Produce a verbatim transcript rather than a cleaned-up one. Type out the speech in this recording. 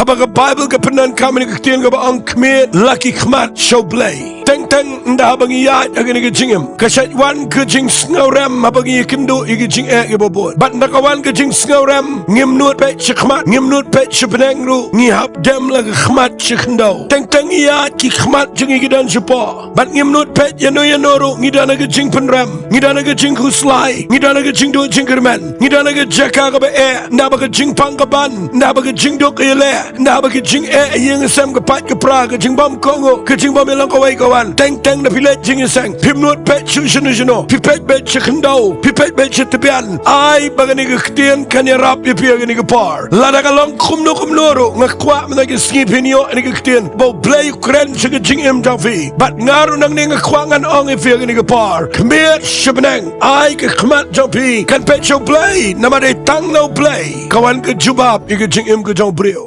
Haba ka Baibl ka pyndonkam ïa ka ktien kaba ong khmih la ki khmat sha U Blei. Teng teng ynda haba ngi ïaid ha kane ka jingim, ka shait wan ka jingsngewrem haba ngi ïakynduh ïa ki jingeh kiba bud. Bad ynda ka wan ka jingsngewrem, ngim nud peit sha khmat, ngim nud peit sha bneng ruh, ngi hap dem la ka khmat sha khyndew. Teng teng ngi ïaid, ki khmat jong ngi ki don shapoh. Bad ngim nud peit ïano ïano ruh, ngi don ha ka jingpynrem, ngi don ha ka jingkhuslai, ngi don ha ka jingduh jingkyrmen, ngi don ha ka jaka kaba eh, ynda ba ka jingpang ka ban, ynda ba ka jingduk ka ïaleh, ynda ba ka jingeh ïing sem, ka pait ka pra, ka jingbym kohnguh, ka jingbym ïalong kawei ka wan. Teng teng da phi leit jingïaseng, phim nud peit sha shano shano, phi peit peit sha khyndew, phi peit peit sha tbian. Ai ba kane ka ktien kan ïarap ïa phi ha kane ka por. Lada ka long kumno kumno ruh, nga kwah mynta ka sngi phin ïoh ïa kane ka ktien ba U Blei u kren sha ka jingim jong phi. Bad nga ruh nangne nga kwah ngan ong ïa phi ha kane ka por, khmih sha bneng, ai ka khmat jong phi kan peit sha U Blei, namar dei tang na U Blei ka wan ka jubab ïa ka jingim ka jong u briew.